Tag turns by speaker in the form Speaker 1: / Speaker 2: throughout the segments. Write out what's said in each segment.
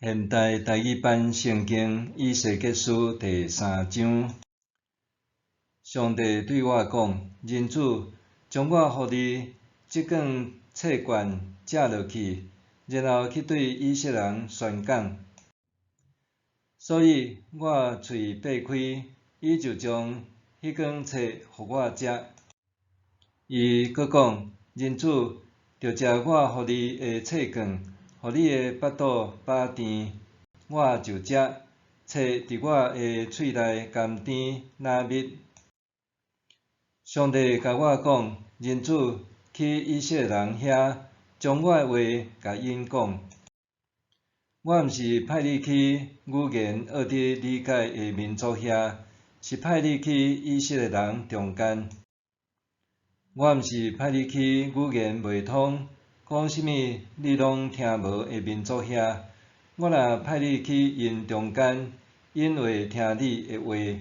Speaker 1: 現代台語版聖經以西結書第三章，上帝對我講：人子，將我予你這卷冊卷食落去，然後去對以色列人宣講。所以我喙擘開，伊就將彼卷冊予我食。伊閣講：人子，著食我予你的冊卷，予你的腹肚飽甜。我就食，冊佇我的喙內甘甜若蜜。上帝共我講：人子，去以色列人遐，將我的話共𪜶講。我毋是派你去語言學得理解的民族遐，是派你去以色列人中間。我毋是派你去語言袂通，講啥物你攏聽無的民族遐。我若派你去𪜶中間，𪜶會聽你的話。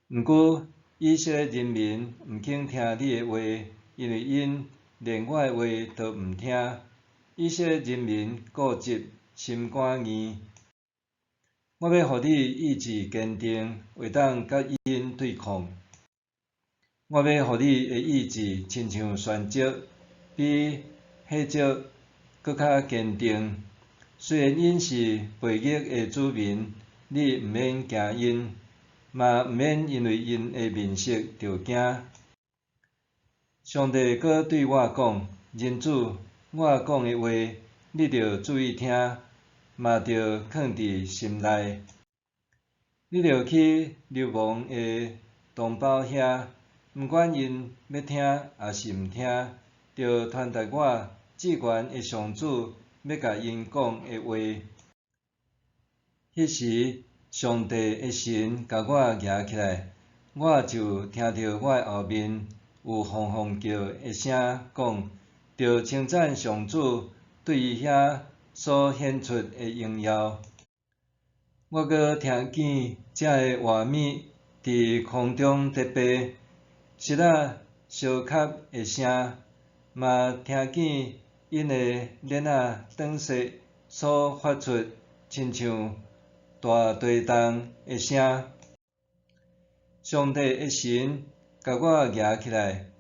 Speaker 1: 毋過以色列人民毋肯聽你的話，因為𪜶連我的話都毋聽。以色列人民固執，心肝硬。我欲予你意志堅定，會當佮𪜶對抗。我欲予你的意志親像旋石，比火石閣較堅定。雖然𪜶是悖逆的子民，你毋免驚𪜶，嘛毋免因為𪜶的面色著驚。上帝閣對我講：人子，我講的話，你著注意聽，嘛著囥佇心內。你著去流亡的同胞遐，毋管𪜶欲聽抑是毋聽，著傳達我至懸的上主欲共𪜶講的話。彼時，上帝的神共我舉起來，我就聽著我的後面有轟轟叫的聲，講：著稱讚上主對伊遐所顯出的榮耀。我閣聽見遮的活物佇空中咧飛，爍仔相合的聲，嘛聽見𪜶的鏈仔斷碎所發出親像大地動的聲。上帝的神共我舉起來，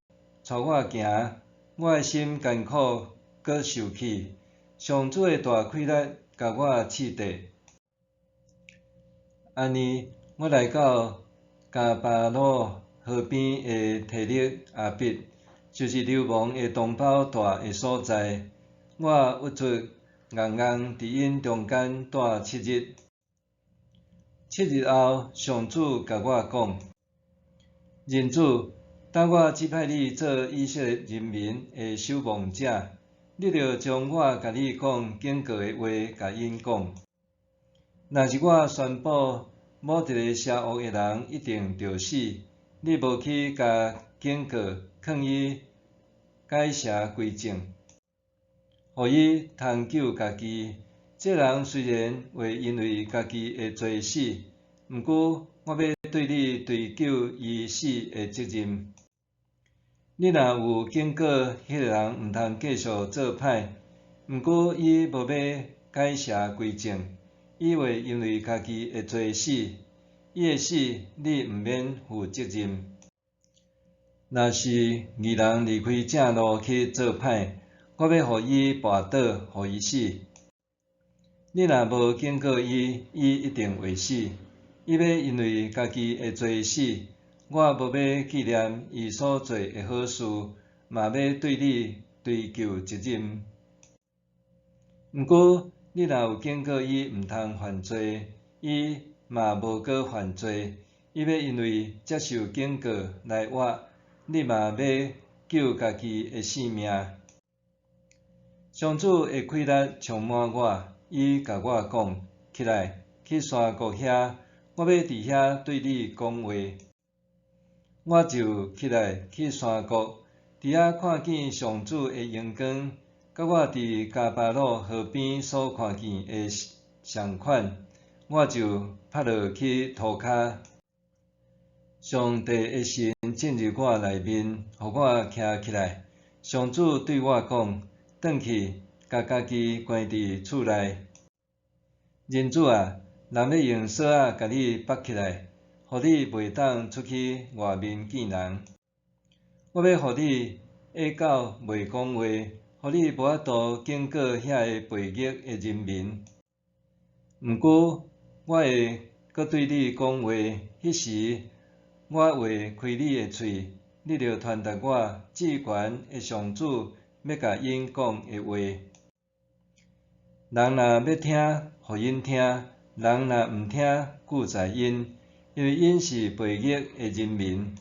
Speaker 1: 帶我行，我的心艱苦閣受氣，上主的大氣力共我刺激。按呢，我來到迦巴魯河邊的提勒亞筆，就是流亡的同胞蹛的所在。我鬱卒戇戇佇𪜶中間蹛7日。7日後，上主共我講：人子，當我指派你做以色列人民的守望者，你著將我共你講警告的話共𪜶講。若是我宣布某一个邪惡的人一定著死，你無去共警告，勸伊改邪歸正，予伊通救家己。這人雖然會因為家己的罪死，毋過我欲對你追究伊死的責任。你若有警告彼个人毋通繼續做歹，毋過伊無欲改邪歸正，伊會因為家己的罪死，伊的死你毋免負責任。若是義人離開正路去做歹，我欲予伊跋倒，予伊死。你若無警告伊，伊一定會死。伊欲因為家己的罪死，我無欲紀念伊所做的好事，嘛欲對你追究責任。毋過，你若有警告伊毋通犯罪，伊嘛無閣犯罪，伊欲因為接受警告來活，你嘛欲救家己的性命。上主的氣力充滿我，伊共我講：起來，去山谷遐，我欲佇遐對你講話。我就起來去山谷，佇遐看見上主的榮光，佮我佇迦巴魯河邊所看見的仝款，我就拍落去塗跤。上帝的神進入我內面，予我徛起來。上主對我講：轉去，共家己關佇厝內。人子啊，人欲用索仔共你縛起來，予你袂當出去外面見人。我欲予你啞口袂講話，予你無法度警告遐个悖逆的人民。毋過，我會閣對你講話，彼時我話開你的喙，你著傳達我至懸的上主欲共𪜶講的話。人若欲聽，予𪜶聽；人若毋聽，顧在𪜶，因為𪜶是悖逆的人民。